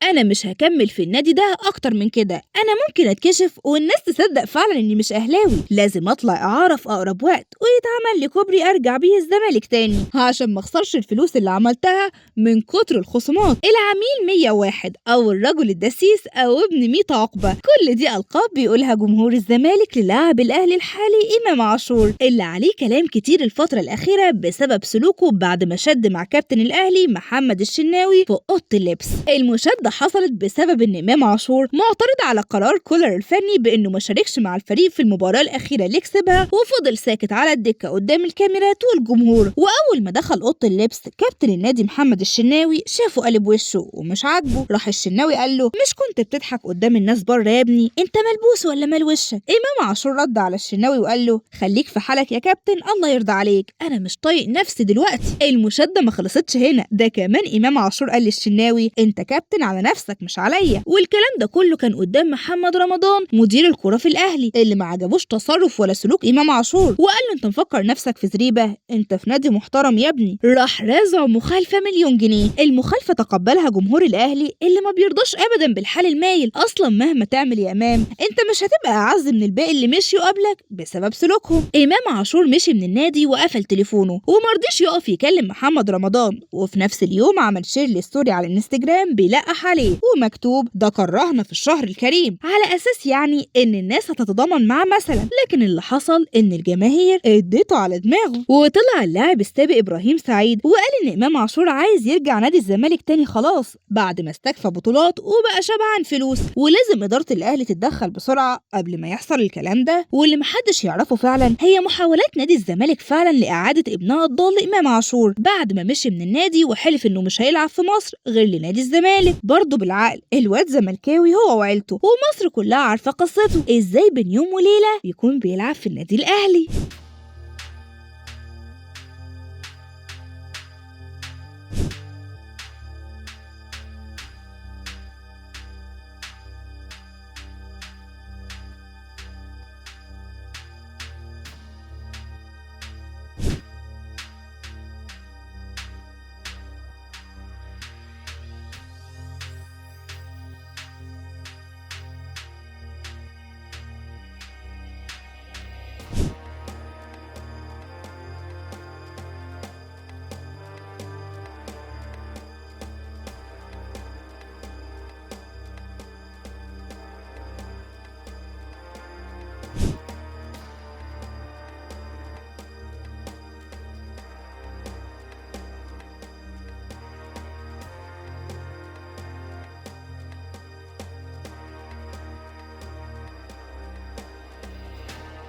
انا مش هكمل في النادي ده اكتر من كده، انا ممكن اتكشف والناس تصدق فعلا اني مش اهلاوي، لازم اطلع اعاره في اقرب وقت ويتعمل لي كوبري ارجع بيه الزمالك تاني عشان ما اخسرش الفلوس اللي عملتها من كتر الخصومات. العميل 101 او الرجل الدسيس او ابن 100 عقبه، كل دي القاب بيقولها جمهور الزمالك للاعب الاهلي الحالي امام عاشور، اللي عليه كلام كتير الفترة الاخيرة بسبب سلوكه بعد ما شد مع كابتن الاهلي محمد الشناوي في اوضة اللبس. المشاده حصلت بسبب ان امام عاشور معترض على قرار كولر الفني بانه ما شاركش مع الفريق في المباراة الاخيرة اللي كسبها، وفضل ساكت على الدكة قدام الكاميرات والجمهور. واول ما دخل اوضة اللبس كابتن النادي محمد الشناوي شافه قلب وشه ومش عاجبه، راح الشناوي قال له مش كنت بتضحك قدام الناس بره يا ابني، انت ملبوس ولا مال وشك؟ امام عاشور رد على الشناوي وقال له خليك في حالك يا كابتن الله يرضى عليك، انا مش طايق نفسي دلوقتي. المشاده ما خلصتش هنا، ده كمان امام عاشور قال للشناوي انت كابتن على نفسك مش عليا. والكلام ده كله كان قدام محمد رمضان مدير الكرة في الاهلي، اللي ما عجبوش تصرف ولا سلوك امام عاشور، وقال له انت مفكر نفسك في زريبه، انت في نادي محترم يا ابني. راح رازعه مخالفة 1,000,000 جنيه. المخالفة تقبلها جمهور الاهلي اللي ما بيرضاش ابدا بالحال المايل، اصلا مهما تعمل يا امام انت مش هتبقى اعز من الباقي اللي مشيوا قبلك بسبب سلوكهم. امام عاشور مشي من النادي وقفل تليفونه ومرضيش يقف يكلم محمد رمضان، وفي نفس اليوم عمل share لل story على الانستجرام بيلقح عليه ومكتوب ده كرهنا في الشهر الكريم، على اساس يعني ان الناس هتتضامن معاه مثلا. لكن اللي حصل ان الجماهير اديته على دماغه، وطلع اللاعب السابق ابراهيم سعيد وقال ان امام عاشور عايز يرجع نادي الزمالك تاني خلاص بعد ما استكفى بطولات وبقى شبعان فلوس، ولازم ادارة الاهلي تتدخل بسرعة قبل ما يحصل الكلام ده. واللي محدش يعرفه فعلا هي محاولات نادي الزمالك فعلا لاعادة ابنها الضال امام عاشور بعد ما مشي من النادي وحلف انه مش هيلعب في مصر غير لنادي الزمالك. برضه بالعقل الواد زملكاوي هو وعيلته ومصر كلها عارفه قصته ازاي بين يوم وليلة يكون بيلعب في النادي الاهلي.